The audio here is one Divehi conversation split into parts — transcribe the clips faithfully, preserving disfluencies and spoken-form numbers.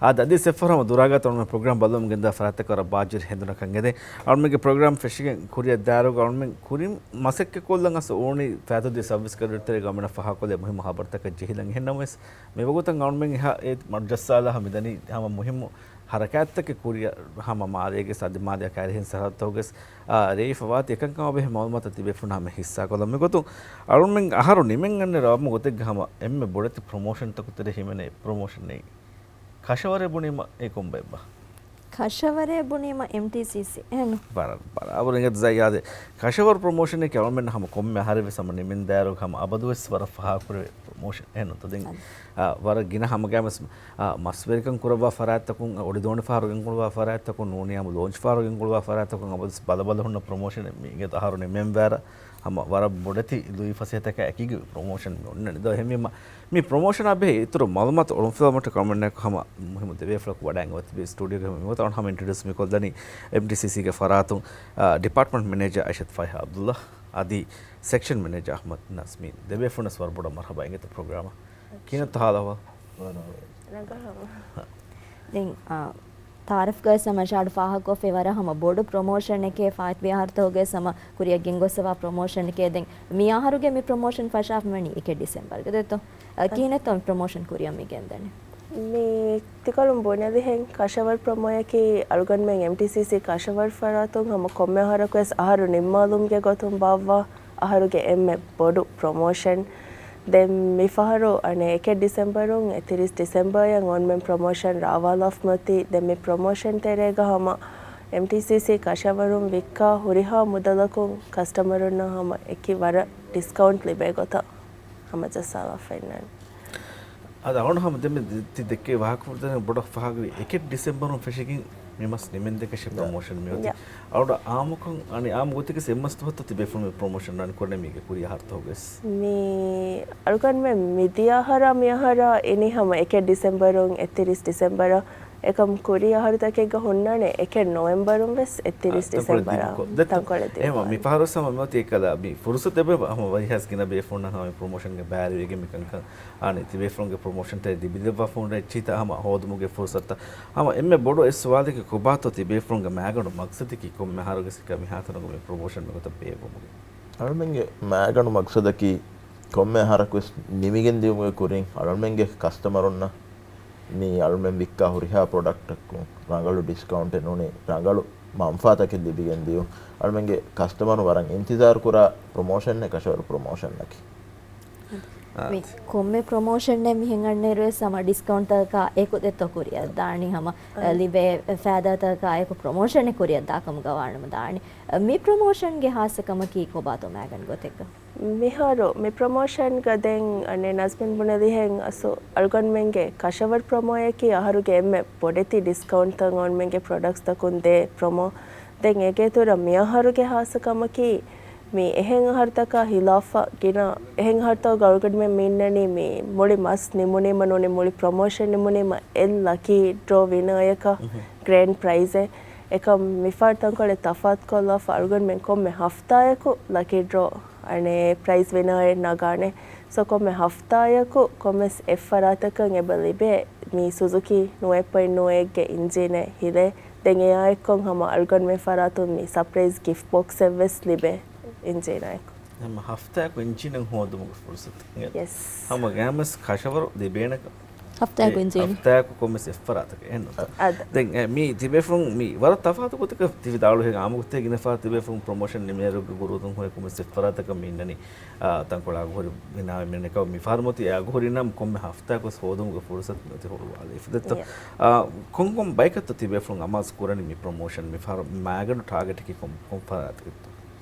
އާދެ، އަދި ސެފް ފަރުހަމަ ދުރާގަތު އަޅުމެން ޕްރޮގްރާމް ބައްލަވަމުން ގެންދާ ފަރާތްތަކަށް ވަރަށް ބާއްޖަވެރި ހެނދުނަކަށް އެދެން. އަޅުމެންގެ ޕްރޮގްރާމް ފެށިގެން ކުރިއަށް ދާއިރުގަ އަޅުމެން ކުރިން މަސައްކަތްކޮށްލަން އަސް އުޅުނީ ފައިތުދީ ސަރވިސް ކެޑަރުތެރޭގަ އަޅުމެންނަށް ފާހަގަކޮށްލި މުހިއްމު ހަބަރުތަކަށް ޖެހިލަން. އެހެންނަމަވެސް، މިވަގުތަށް އަޅުމެން އެހާ އެ މަ-، ޖައްސާލާ މިދަނީ ހަމަ މުހިއްމު ހަރަކާތްތަކެއް ކުރިއަށް ހަމަ މާލޭގެ ސަދި މާލެއާ ކައިރިހެން ސަރަހައްދުތަކުގެސް، އާ، ރޭވިފަވާތީ އެކަންކަމާ ބެހޭ މައުލޫމާތު ތިބޭފުޅުންނާ ހަމަ ހިއްސާކޮށްލަން. މިގޮތުން އަޅުމެން އަހަރު ނިމެން އަންނަ ރަވަމު ގޮތެއްގަ ހަމަ އެންމެ ބޮޑެތި ޕްރޮމޯޝަންތަކުތެރޭ ހިމެނޭ ޕްރޮމޯޝަން އެއީ ކަށަވަރޭ ބުނީމަ އެ ކޮންބައެއްބާ؟ ކަށަވަރޭ ބުނީމަ އެމްޓީސީސީ. އެހެން. ބަރަ-، ބަރާބަރު އިނގޭތަ ޒައްޔާދެ. ކަށަވަރު ޕްރޮމޯޝަނެކޭ އަޅުމެން ހަމަ ކޮންމެ އަހަރެއްވެސް ހަމަ ނިމެންދާއިރު ހަމަ އަބަދުވެސް ވަރަށް ފާހަގަކުރެވޭ ޕްރޮމޯޝަން. އެހެން ނޫންތަ؟ ދެން، އާ، ވަރަށް ގިނަ ހަމަގައިމުވެސް، އާ، މަސްވެރިކަން ކުރައްވާ ފަރާތްތަކުން، އޮޑިދޯނި ފަހަރު ގެންގުޅުވާ ފަރާތްތަކުން، ނޫނީ ހަމަ ލޯންޗް ފަހަރު ގެންގުޅުވާ ފަރާތްތަކުން އަބަދުވެސް ބަލަބަލަ ހުންނަ ޕްރޮމޯޝަނެއް މީގެ އަހަރު ނިމެންވާރަ ހަމަ ވަރަށް ބޮޑެތި ލުއިފަސޭހަތަކާ އެކީގަ ޕްރޮމޯޝަން މި އޮންނަނީ. ދޯ އެހެންވީމަ، މި ޕްރޮމޯޝަނާ ބެހޭ އިތުރު މައުލޫމާތު އޮޅުންފިލަވުމަށްޓަކާ އަޅުމެންނާއެކު ހަމަ މުހިއްމު ދެބޭފުޅަކު ވަޑައިގެން އޮތް ތިބި ސްޓޫޑިއޯގައި މިގޮތަށް ހަމަ އިންޓްރޮޑިއުސް މިކޮށްލަނީ އެމްޓީސީސީގެ ފަރާތުން، އާ، ޑިޕާޓްމަންޓް މެނޭޖަރ އައިޝަތު ފައިހާ އަބްދުﷲ އަދި ސެކްޝަން މެނޭޖަރ އަޙްމަދު ނަސްމީން ދެބޭފުޅުންނަސް ވަރަށް ބޮޑަށް މަރްޙަބާ އިނގޭތަ ޕްރޮގްރާމަށް. ކިހިނެއްތަ ހާލު އަހްވާލު؟ ރަނގަޅު. ދެން، އާ، ތާރަފްގަވެސް ހަމަ އަޅުގަނޑު ފާހަގަކޮށްފައި ވަރަށް ހަމަ ބޮޑު ޕްރޮމޯޝަނެކޭ ފާއިތުވި އަހަރުތަކުގައި ހަމަ ކުރިއަށް ގެންގޮސްފައިވާ ޕްރޮމޯޝަނެކޭ. ދެން މި އަހަރުގެ މި ޕްރޮމޯޝަން ފަށާފަ ވަނީ އެކެއް ޑިސެމްބަރުގަ ދެއްތޯ؟ އަ، ކިހިނެއްތޯ މި ޕްރޮމޯޝަން ކުރިއަށް މި ގެންދަނީ؟ މި ތިކޮޅުން ބުނެލިހެން ކަށަވަރު ޕްރޮމޯއަކީ އަޅުގަނޑުމެން އެމްޓީސީސީ ކަށަވަރު ފަރާތުން ހަމަ ކޮންމެ އަހަރަކުވެސް އަހަރު ނިންމާލުމުގެ ގޮތުން ބާއްވާ އަހަރުގެ އެންމެ ބޮޑު ޕްރޮމޯޝަން. ދެން މިފަހަރު އަނެއް އެކެއް ޑިސެމްބަރުން އެއްތިރީސް ޑިސެމްބަރއަށް އޮންމެން ޕްރޮމޯޝަން ރާވާލާފަ މިއޮތީ. ދެން މި ޕްރޮމޯޝަން ތެރޭގަ ހަމަ އެމްޓީސީސީ ކަށަވަރުން ވިއްކާ ހުރިހާ މުދަލަކުން ކަސްޓަމަރުންނަށް ހަމަ އެކި ވަރަށް ޑިސްކައުންޓް ލިބޭ ގޮތަށް ހަމަ ޖައްސާލާފަ އިންނާނެ. އަދި އަޅުގަނޑު ހަމަ ދެންމެ ތި ދެއްކޭ ވާހަކަފުޅު ދެން ބޮޑަށް ފާހަގަވި އެކެއް ޑިސެމްބަރުން ފެށިގެން މި މަސް ނިމެންދެކަށެއް ޕްރޮމޯޝަން މިއޮތީ. ޔާ. އަޅުގަނޑު އާއްމުކޮށް އަނެއް އާއްމު ގޮތެއްގަ އެއްމަސް ދުވަހު ތިބޭފުޅުން މި ޕްރޮމޯޝަން ރަން ކުރަނީ މީގެ ކުރިއަށް އަހަރުތަކުގައި. މި އަޅުގަނޑުމެން މިދިޔަ އަހަރާ މި އަހަރާ އިނީ ހަމަ އެކެއް ޑިސެމްބަރުން އެއްތިރީސް ޑިސެމްބަރަށް. އެކަމް ކުރީ އަހަރުތަކެއްގަ ހުންނާނެ އެކެއް ނޮވެމްބަރުން ވެސް އެއްތިރީސް އާ، ތަންކޮޅެއް ދިމާކޮށް. ދެއްތޯ؟ ތަންކޮޅެއް ދިމާކޮށް. އެހެންވީމަ މި ފަހަރު ހަމަ މިއޮތީ އެއްކަލަ މި ފުރުސަތު އެބަ ހަމަ ވަރިހާސް ގިނަ ބޭފުޅުންނަށް ހަމަ މި ޕްރޮމޯޝަންގެ ބައިވެރިވެގެން މިކަންކަން އާނެ ތިބޭފުޅުންގެ ޕްރޮމޯޝަންތައް ލިބިދެއްވާފަ ހުރި އެއްޗިހިތައް ހަމަ ހޯދުމުގެ ފުރުސަތުތައް. ހަމަ އެންމެ ބޮޑު އެއް ސުވާލަކީ ކޮބާތޯ ތިބޭފުޅުންގެ މައިގަނޑު މަގްސަދަކީ ކޮންމެ އަހަރުގެ ސިކަ މިހާތަނުގަ މި ޕްރޮމޯޝަން މިގޮތަށް ބޭއްވުމުގެ؟ އަޅުމެންގެ މައިގަނޑު މަގްސަދަކީ ކޮންމެ އަހަރަކުވެސް ނިމިގެން ދިޔުމުގެ ކުރިން އަޅުމެންގެ ކަސްޓަމަރުންނަށް މި އަޅުމެން ވިއްކާ ހުރިހާ ޕްރޮޑަކްޓަކުން ރަނގަޅު ޑިސްކައުންޓެއް ނޫނީ ރަނގަޅު މަންފާތަކެއް ލިބިގެން ދިޔުން. އަޅުމެންގެ ކަސްޓަމަރުން ވަރަށް އިންތިޒާރު ކުރާ ޕްރޮމޯޝަންއެއް ކަށަވަރު ޕްރޮމޯޝަންއަކީ. މި ކޮންމެ ޕްރޮމޯޝަންއެއް މިހެން އަންނައިރުވެސް ހަމަ ޑިސްކައުންޓްތަކާ އެކު ދެއްތޯ ކުރިއަށް ދާނީ ހަމަ ލިބޭ ފައިދާތަކާ އެކު ޕްރޮމޯޝަންއެއް ކުރިއަށް ދާކަމުގަ ވާނަމަ ދާނީ. މި ޕްރޮމޯޝަންގެ ހާއްސަކަމަކީ ކޮބާތޯ މައިގަނޑު ގޮތެއްގަ؟ މިހާރު މި ޕްރޮމޯޝަންގަ ދެން އަނެއް ނަޒްމިން ބުނެލިހެން އަސް އަޅުގަނޑުމެންގެ ކަށަވަރު ޕްރޮމޯއަކީ އަހަރުގެ އެންމެ ބޮޑެތި ޑިސްކައުންޓްތައް އަޅުގަނޑުމެންގެ ޕްރޮޑަކްޓްސްތަކުން ދޭ ޕްރޮމޯ. ދެން އޭގެއިތުރަށް މިއަހަރުގެ ހާއްސަކަމަކީ މި އެހެން އަހަރުތަކާ ހިލާފަށް ގިނަ އެހެން އަހަރުތަކުގަ އަޅުގަނޑުމެން މި އިންނަނީ މި މުޅި މަސް ނިމުނީމަ ނޫނީ މުޅި ޕްރޮމޯޝަން ނިމުނީމަ އެއް ލަކީ ޑްރޯ ވިނަރއަކަށް ގްރޭންޑް ޕްރައިޒެއް. އެކަމް މިފަހަރު ތަންކޮޅެއް ތަފާތުކޮށްލާފަ އަޅުގަނޑުމެން ކޮންމެ ހަފްތާއަކު ލަކީ ޑްރޯ އަނެއް ޕްރައިޒް ވިނަރއެއް ނަގާނެ. ސޯ ކޮންމެ ހަފްތާއަކު ކޮންމެސް އެއްފަރާތަކަށް އެބަ ލިބޭ މި ސުޒުކީ ނުވައެއް ޕޮއިންޓް ނުވައެއްގެ އިންޖީނެއް ހިލޭ. ދެން އެއާއެއްކޮށް ހަމަ އަޅުގަނޑުމެން ފަރާތުން މި ސަޕްރައިޒް ގިފްޓް ބޮކްސެއް ވެސް ލިބޭ އިންޖީނާއެކު. ހަމަ ހަފްތާއަކު އިންޖީނެއް ހޯދުމުގެ ފުރުސަތު. ޔެސް. ހަމަ ގައިމުވެސް ކަށަވަރު ލިބޭނެ ހަފްތާއަކު އިންޖީނެއް. ހަފްތާއަކު ކޮންމެސް އެއްފަރާތަކަށް އެހެންނުތަ؟ އަދަ. ދެން އެ، މި ތިބޭފުޅުން މި ވަރަށް ތަފާތު ގޮތަކަށް ތި ވިދާޅުވިހެން އާއްމު ގޮތެއް ގިނަ ފަހަރަށް ތިބޭފުޅުން ޕްރޮމޯޝަން ނިމޭއިރުގެ ގުރޫތުން ހުރެ ކޮންމެސް އެއްފަރާތަކަށް މި އިންނަނީ. އާ، ތަންކޮޅެއް އަގުހުރި ވިނާ މިނެކަ މި ފަހަރު މިއޮތީ އަގުހުރި ނަމަ ކޮންމެ ހަފްތާއަކުވެސް ހޯދުމުގެ ފުރުސަތު މިއޮތީ ހުޅުވާލައިފަ ދެއްތޯ؟ އާ، ކޮންކޮން ބަޔަކަށްތޯ ތިބޭފުޅުން އަމާޒު ކުރަނީ މި ޕްރޮމޯޝަން މި ފަހަރު މައިގަނޑު ޓާގެޓަކީ ކޮން، ކޮން ފަރާތަކަށްތޯ؟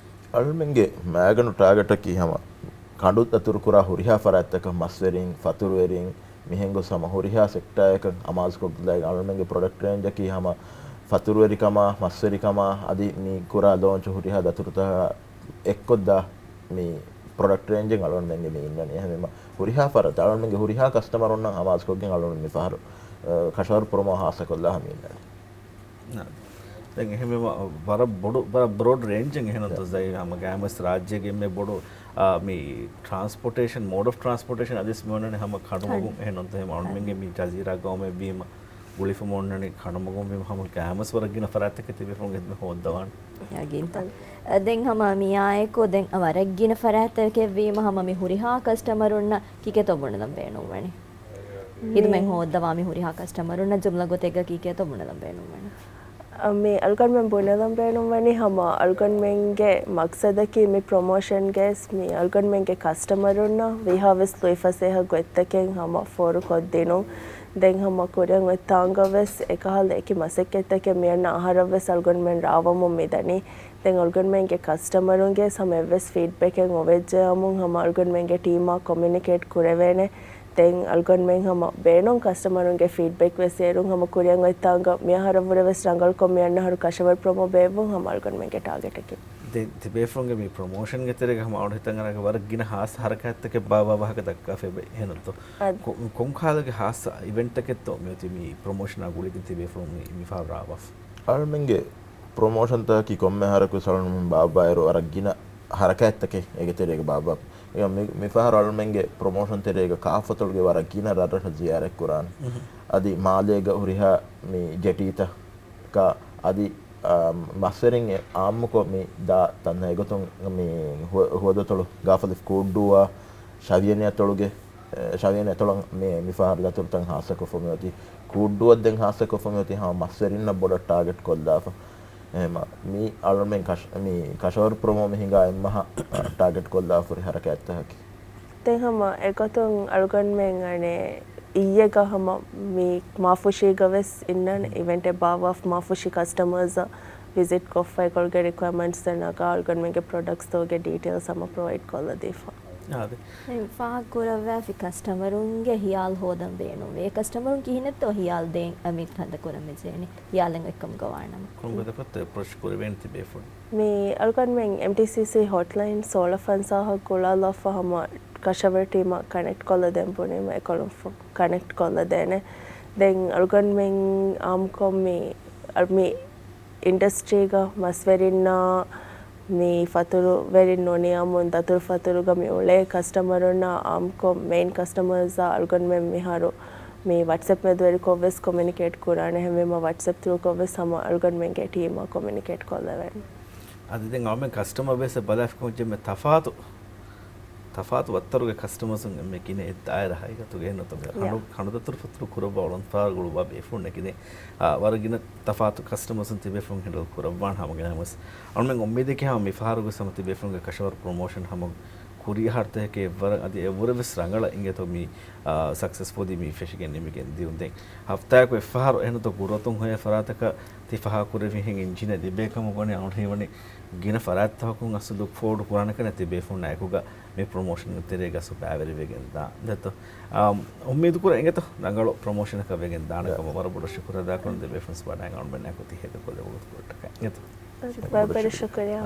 އަޅުމެންގެ މައިގަނޑު ޓާގެޓަކީ ހަމަ ކަނޑު ދަތުރުކުރާ ހުރިހާ ފަރާތްތަކަށް މަސްވެރިން، ފަތުރުވެރިން، މިހެން ގޮސް ހަމަ ހުރިހާ ސެކްޓާއަކަށް އަމާޒުކޮށްލައި އަޅުމެންގެ ޕްރޮޑަކްޓް ރޭންޖަކީ ހަމަ ފަތުރުވެރިކަމާ، މަސްވެރިކަމާ، އަދި މި ކުރާ ލޯންޗު ހުރިހާ ދަތުރުތަކާ އެއްކޮށްދާ މި ޕްރޮޑަކްޓް ރޭންޖެއް އަޅުގަނޑުމެންގެ މި އިންނަނީ. އެހެންވީމަ ހުރިހާ ފަރާތް އަޅުގަނޑުމެންގެ ހުރިހާ ކަސްޓަމަރުންނަށް އަމާޒުކޮށްގެން އަޅުގަނޑު މި ފަހަރު، އަ، ކަށަވަރު ޕްރޮމޯ ހާއްސަކޮށްލާ މި އިންނަނީ. ދެން އެހެންވީމަ ވަރަށް ބޮޑު، ވަރަށް ބްރޯޑް ރޭންޖެއް އެހެންނުތަ ޒައި ހަމަ ގައިމުވެސް ރާއްޖޭގެ އެންމެ ބޮޑު، އާ، މި ޓްރާންސްޕޯޓޭޝަން، މޯޑް އޮފް ޓްރާންސްޕޯޓޭޝަން އަދިވެސް މި އޮންނަނީ ހަމަ ކަނޑުމަގުން އެހެންނުތަ އެހެން އަޅުމެންގެ މި ޖަޒީރާ ގައުމެއް ވީމަ. ގުޅިފަ މޮންނަނީ ކަނޑުމަގުން ވީމަ ހަމަ ގާމަސް ވަރަށް ގިނަ ފަރާތްތަކެއް ތިބޭފުޅުން އެދުމެ ހޯއްދަވާނެ. ޔަގީންތަ؟ އަ، ދެން ހަމަ މިއާއެކު ދެން ވަރަށް ގިނަ ފަރާތްތަކެއް ވީމަ ހަމަ މި ހުރިހާ ކަސްޓަމަރުންނަށް ކީކޭތޯ ބުނެލަން ބޭނުންވަނީ؟ ހިދުމަތް ހޯއްދަވާ މި ހުރިހާ ކަސްޓަމަރުންނަށް ޖުމްލަ ގޮތެއްގަ ކީކޭތޯ ބުނެލަން ބޭނުންވަނީ؟ އަ، މި އަޅުގަނޑުމެން ބުނެލަން ބޭނުންވަނީ ހަމަ އަޅުގަނޑުމެންގެ މަގްސަދަކީ މި ޕްރޮމޯޝަންގައި މި އަޅުގަނޑުމެންގެ ކަސްޓަމަރުންނަށް ވީހާވެސް ލުއިފަސޭހަ ގޮތްތަކެއް ހަމަ ފޯރުކޮށްދިނުން. ދެން ހަމަ ކުރިއަށް އޮތް ތާނގަވެސް އެކަހަލަ އެކި މަސައްކަތްތަކެއް މިއަންނަ އަހަރަށްވެސް އަޅުގަނޑުމެން ރާވަމުން މިދަނީ. ދެން އަޅުގަނޑުމެންގެ ކަސްޓަމަރުންގެ ހަމަ އެއްވެސް ފީޑްބެކެއް އޮވެއްޖެއަމުން ހަމަ އަޅުގަނޑުމެންގެ ޓީމާ ކޮމިއުނިކޭޓް ކުރެވޭނެ. ދެން އަޅުގަނޑުމެން ހަމަ ބޭނުން ކަސްޓަމަރުންގެ ފީޑްބެކް ވެސް އޭރުން ހަމަ ކުރިއަށް އޮތް ތާނގަ މިއަހަރަށްވުރެ ވެސް ރަނގަޅުކޮށް މިއަންނަ އަހަރު ކަށަވަރު ޕްރޮމޯ ބޭއްވުން ހަމަ އަޅުގަނޑުމެންގެ ޓާގެޓަކީ. ދެން ތިބޭފުޅުންގެ މި ޕްރޮމޯޝަންގެ ތެރޭގަ ހަމަ އަޅު ހިތަށް އަރާގެ ވަރަށް ގިނަ ހާއްސަ ހަރަކާތްތަކެއް ބާއްވާ ވާހަކަ ދައްކާފައި އެހެންތޯ؟ އަދި ކޮ-، ކޮން ކަހަލަގެ ހާއްސަ އިވެންޓްތަކެއްތޯ މިއޮތީ މި ޕްރޮމޯޝަނާ ގުޅިގެން ތިބޭފުޅުން މި، މި ފަހަރު ރާވާފަ؟ އަޅުމެންގެ ޕްރޮމޯޝަންތަކަކީ ކޮންމެ އަހަރަކުވެސް އަޅުމެން ބާއްވާއިރު ވަރަށް ގިނަ ހަރަކާތްތަކެއް އޭގެ ތެރޭގަ ބާއްވާފަ. އެ މި، މިފަހަރު އަޅުމެންގެ ޕްރޮމޯޝަން ތެރޭގަ ކާފަތޮޅުގެ ވަރަށް ގިނަ ރަށްރަށަށް ޒިޔާރަތްކުރާނެ. އަދި މާލޭގަ ހުރިހާ މި ޖެޓީތަކާ އަދި، އާ، މަސްވެރިން އެ އާއްމުކޮށް މި ދާ ތަން އެގޮތުން މި ހު-، ހުވަދުއަތޮޅު ގާފަލިފު ކޫއްޑޫއާ ޝަވިޔަނި އަތޮޅުގެ، އެ، ޝަވިޔަނި އަތޮޅަށް މި، މިފަހަރު ދަތުރުތައް ހާއްސަކޮށްފަ މިއޮތީ. ކޫއްޑޫއަށް ދެން ހާއްސަކޮށްފަ މިއޮތީ ހަމަ މަސްވެރިންނަށް ބޮޑަށް ޓާގެޓް ކޮށްލާފަ. އެހެމަ މި އަޅުމެން ކަށަ-، މި ކަށަވަރު ޕްރޮމޯ މި ހިނގާ އެއްމަހަށް ޓާގެޓް ކޮށްލާފަ ހުރި ހަރަކާތްތަކަކީ. ދެން ހަމަ އެގޮތުން އަޅުގަނޑުމެން އަނެއް އިއްޔެގަ ހަމަ މި މާފުށީގަ ވެސް އިންނަން އިވެންޓެއް ބާއްވާފަ މާފުށި ކަސްޓަމަރސް ވިޒިޓް ކޮށްފަ އެކޮޅުގެ ރިކުއަރމަންޓްސް ނަގާ އަޅުގަނޑުމެންގެ ޕްރޮޑަކްޓްސްތަކުގެ ޑީޓެއިލްސް ހަމަ ޕްރޮވައިޑް ކޮށްލަދީފަ. އާދެ. ފާހަގަކުރައްވާފި ކަސްޓަމަރުންގެ ހިޔާލު ހޯދަން ބޭނުންވޭ. އެ ކަސްޓަމަރުން ކިހިނެއްތޯ ހިޔާލު ދޭން އަމި ކަންތައް ކުރަން މިޖޭނެ. ހިޔާލެއް އޮތްކަމުގަ ވާނަމަ. ކޮން ގޮތަކަށްތޯ އެޕްރޯޗް ކުރެވޭނެ ތިބޭފުޅުން؟ މި އަޅުގަނޑުމެން އެމްޓީސީސީ ހޮޓްލައިން ސޯޅަ ފަންސާހަށް ގުޅާލާފަ ހަމަ ކަށަވަރު ޓީމާ ކަނެކްޓް ކޮށްލަދޭން ބުނީމަ އެކޮޅުން ފު-، ކަނެކްޓް ކޮށްލަދޭނެ. ދެން އަޅުގަނޑުމެން އާއްމުކޮށް މި، އަ، މި އިންޑަސްޓްރީގަ މަސްވެރިންނާ މި ފަތުރުވެރިން ނޫނިއްޔާމުން ދަތުރުފަތުރުގަ މި އުޅޭ ކަސްޓަމަރުންނާ އާއްމުކޮށް މެއިން ކަސްޓަމަރސްއާ އަޅުގަނޑުމެން މިހާރު މި ވަޓްސްއެޕް މެދުވެރިކޮށްވެސް ކޮމިއުނިކޭޓް ކުރާނެ. އެހެންވީމަ ވަޓްސްއެޕް ތުރޫކޮށްވެސް ހަމަ އަޅުގަނޑުމެންގެ ޓީމާ ކޮމިއުނިކޭޓް ކޮށްލެވޭނެ. އަދި ދެން އަޅުމެން ކަސްޓަމަރ ބޭސްއަށް ބަލާފިކަމަށް ޖެއްމެ ތަފާތު، ތަފާތު ވައްތަރުގެ ކަސްޓަމަރސުން އެންމެ ގިނަ އެއް ދާއިރާ ހަގީގަތުގައި ނުތަ މި ކަނޑު، ކަނޑުދަތުރު ފަތުރު ކުރައްވާ އޮޅުންފާރަށް ގުޅުއްވާ ބޭފުޅުންނެކި ދެން، އާ، ވަރަށް ގިނަ ތަފާތު ކަސްޓަމަރސުން ތިބޭފުޅުން ހެންޑަލް ކުރައްވާން ހަމަގައިމުވެސް. އަޅުމެން އުއްމީދެކޭ ހަމަ މިފަހަރުގެ ހަމަ ތިބޭފުޅުންގެ ކަށަވަރު ޕްރޮމޯޝަން ހަމަ ކުރިއަހަރުތަކެކޭ އެއްވަރަށް އަދި އެއްވުރެ ވެސް ރަނގަޅަށް އިނގޭތޯ މި، އާ، ސަކްސެސްފުލްލީ މި ފެށިގެން ނިމިގެން ދިޔުން. ދެން ހަފްތާއަކު އެއްފަހަރު އެހެންތޯ ގުރުއަތުން ހޮޔޭ ފަރާތަކަށް ތި ފާހަގަކުރެވިހެން އިންޖިނެއް ލިބޭ ކަމަށް ވަނީ އަޅުގަނޑު ހީވަނީ ގިނަ ފަރާތްތަކުން އަސްލު ލުކް ފޯވަޑް ކުރާނެ ކަން ތިބޭފުޅުންނާ އެކުގަ މި ޕްރޮމޯޝަން ތެރޭގަ އަސްލު ބައިވެރިވެގެން ދާ. ދެއްތޯ؟ އާ، އުއްމީދު ކުރޭ އިނގޭތޯ ރަނގަޅު ޕްރޮމޯޝަނަކަށް ވެގެން ދާނެ ކަމަށް. ވަރަށް ބޮޑަށް ޝުކުރު އަދާކުރަން ދެ ބޭފުޅުން ވަޑައިގެން އަޅުގަނޑުމެންނާ އެކު ތި ހޭދަކޮށްލެވުނު ކުރެއްޓަކަށް. އިނގޭތޯ؟ ވަރަށް ބޮޑަށް ޝުކުރިއްޔާ.